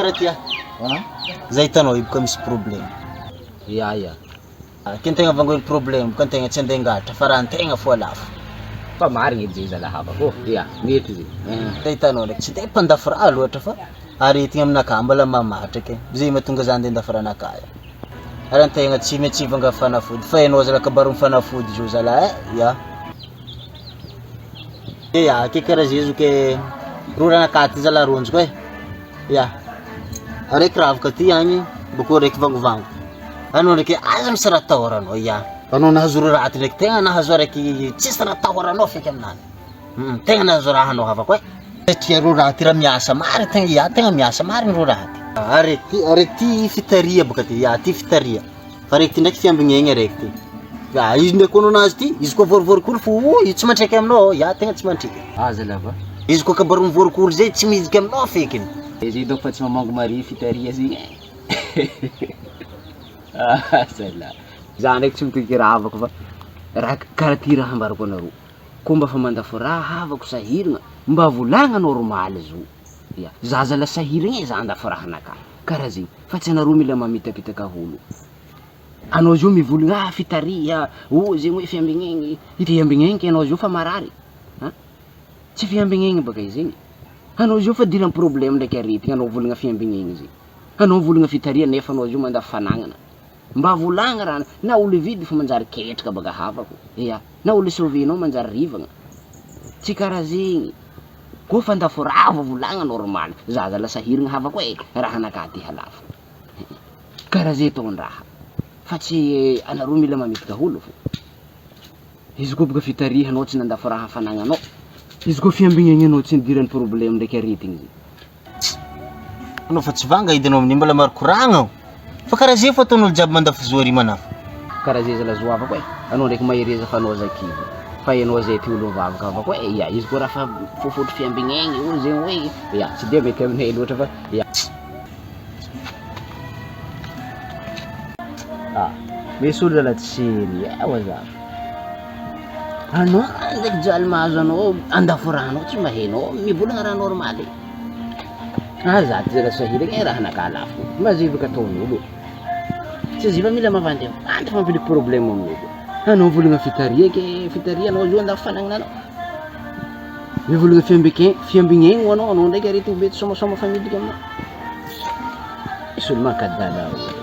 karaha ty ah. Za hitanao io boka misy problème. Ya ya. Ke antegna vangoiny problème boka antegna tsy andeha hangalatra fa raha antegna fo alafo. Fa marigny edy zay zalahy havako ô. Ya, mety zay. Ka hitanao ndraiky tsy de mpandafo raha loatra fa aretigny aminakahy mbola mamatra ke, zay mahatonga za andeha handafo rahanakahy. Ary antegna tsy maintsy hivanga fanafody fa enao zalahy kabarin'ny fanafody zao zalahy e, ya. Ya, ke karaha zay zoky e, roranakahy ty zalahy ronjiko e, ya. Araiky ravaka ty agny, bakeo araiky vangovango. Anao ndraiky aza misy raha atahoranao ya. Anao nahazo ro raha ty ndraiky tegna nahazo araiky tsisy raha atahoranao feky aminany. Tegna nahazo raha anao havako e. Satria ro raha ty raha miasa marigny tegna ya tegna miasa marigny ro raha ty. Araiky ty araiky ty fitaria bôka ty ya ty fitaria. Fa araiky ty ndraiky fiambignegna araiky ty. Ya izy ndraiky koa anao nahazo ty, izy koa vôrivôrik'olo fo o io tsy mantraiky aminao ya tegna tsy mantriky. Aza lava. Izy koa kabaro mivoarik'olo zay tsy mihidiky aminao fekiny. Zay dônko fa tsy mamango mare fitaria zegny e. Asa lah. Za ndraiky tsy mitoky raha havako fa raha karaha ty raha ambarako anareo, ko mba fa mandafo raha havako sahiragna mba volagna normaly zo, ya za zala sahiragna e za andafo rahanakahy, karaha zegny fa tsy anareo mila mamitapitaka olo, anao zio mivolagna ah fitariha, oh zegny hoe fiambignegny, fiambignegny ke anao zio fa marary an, tsy fiambignegny baka izy igny, anao zio fa diran'ny problème ndraiky aretigny anao volagna fiambignegny zegny. Anao volagna fitariha nefa anao zio manda fanagnana. Mba volagna raha na olo hividy fa manjary ketraka baka havako. Ia, na olo sauver-nao manjary rivagna. Tsy karaha zegny. Koa fa ndafo raha vao volagna normal. Za zala sahiragna havako e, raha anakahy ty halafo. Karaha ze ataon-draha. Fa tsy anareo mila mamitaka olo fô. Izy koa boka fitarihanao tsy nandafo raha fanagnanao. Izy koa fiambignenanao tsy nidiran'ny problème ndraiky aretigny zegny. Anao fa tsy vanga edy anao amin'io mbola maro koragna ao. Fa karaha zay fo ataon'olo jiaby mandafo zo ary manafo. Karaha zay zala zo havako e, anao ndraiky mahereza fa anao aza kivy, fa enao zay ty olo mivavaka havako e, ya izy koa raha fa fofotry fiambignegny olo zegny hoe ya tsy de mety aminay loatra fa ya. Ah, misy olo zala tsy sérieux aza. Anao ndraiky jaly mahazo anao andafo rano ao tsy mba hainao mivolagna raha normaly. Ah za ty zala sahiragna e raha naka lafo. Mazevaka ataon'olo. Tsy ziva mila mavandy vandy fa mampiliky problème amin'olo. Anao mivolagna fitaria ke fitaria anao zio andafo fanagnana anao. Mivolagna fiambike fiambignegny ho anao anao ndraiky aretigny be tsy somasoma fa midika aminao. Misy olo mankadala olo.